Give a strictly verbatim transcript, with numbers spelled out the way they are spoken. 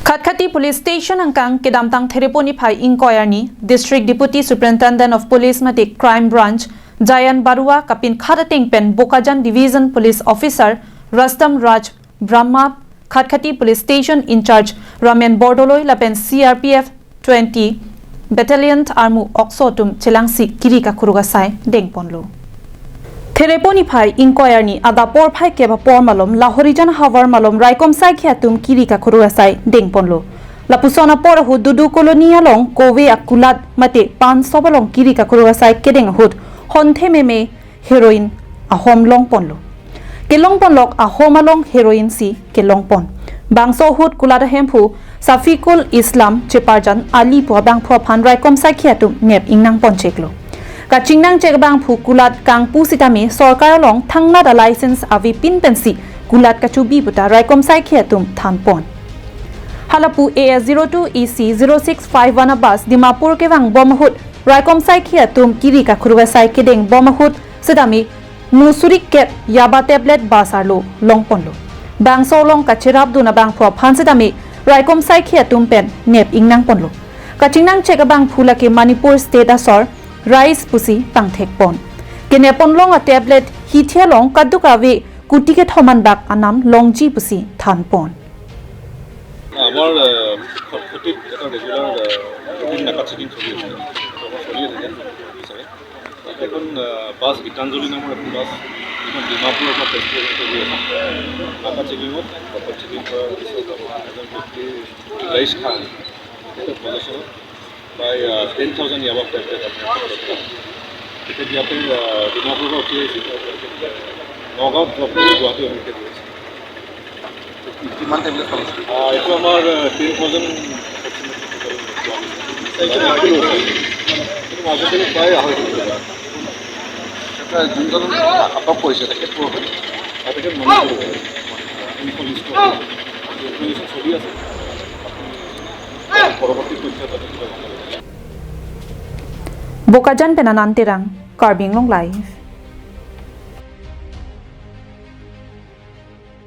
Khatkhati Police Station angkang kedamtang Therepo niphai ingkoi arni, District Deputy Superintendent of Police mate Crime Branch, Jayan Barua kapinkhat ateng pen Bokajan Division Police Officer Rustom Raj Brahma, Khatkhati Police Station in-charge Ramen Bordoloi lapen C R P F twenty Battalion armu okso atum chelangsi kiri kakuruk asai dengponlo. Therepo niphai ingkoi arni adap porphai kep apor malom Lahorijan havar malom raikom saikhi atum kiri kakuruk asai dengponlo. Lapuson apor ahut Dudu Colony along kove akulat mate pan shop along kiri kakuruk asai kedeng ahut honthe meme heroin ahom longponlo. Kelongponlok ahom along heroin si kelongpon. Bangso ahut kulat ahemphu Safikul Islam Cheparjan Ali pu abangphu aphan raikom saikhi atum nep ingnangponcheklo. Kachingnangchek abangphu kulat kangpu sitame sorkar along thangnat a-license avepin pensi kulat kachubi puta raikom saikhi atum thanpon. Halapu A S zero two E C zero six five one a-bus Dimapur kevangbom ahut raikom saikhi atum kiri kakuruk asai kedengbom ahut sitame mu suri kep yaba tablet bus arlo longponlo. Bangso along kacherapdun abangphu aphan sitame raikom saikhi atum pen nep ingnangponlo. Kachingnangchek abangphu lake Manipur State asor rice pusi pangthekpon. Kenepponlong a-tablet hithi along kaduk ave kuti kethom anbak anam longji pusi thanpon. আমাৰ আহ, খটখটিত এটা regular routine নাকা চেকিং চলি আছে। চলি আছে যেন, বিচাৰে। এখন আহ, বাছ গীতাঞ্জলি নামৰ এখন বাছ, যিখন ডিমাপুৰৰ পৰা তেজপুৰলৈকে গৈ আছে। নাকা চেকিঙত, প্ৰপাৰ চেকিং কৰাৰ পিছত আমাৰ এজন ব্যক্তি ৰাইজ খান, তেখেতৰ পজিশ্যনত প্ৰায় টেন থাউজেণ্ড ইয়াবা টেবলেট আপোনাৰ তেখেত ইয়াতে আহ, ডিমাপুৰৰ পৰা উঠি আহিছে। নগাঁৱত ড্ৰপ কৰি গুৱাহাটী অভিমুখে গৈ আছে। কিমান টেবলেট পাইছে? আহ, এইটো আমাৰ টেন থাউজেণ্ড। এইটো মাজতে প্ৰায় আঢ়ৈ কিলো। এটা যোনজন আটক কৰিছে তেখেত ক'ৰ হয়? আৰু তেখেত মণিপুৰৰ হয়। ইনফৰমেশ্যন চলি আছে। পৰৱৰ্তী পৰ্যায়ত আমি কিবা গম পাম। Bokajan pen Anand Terang, Karbi Anglong Live.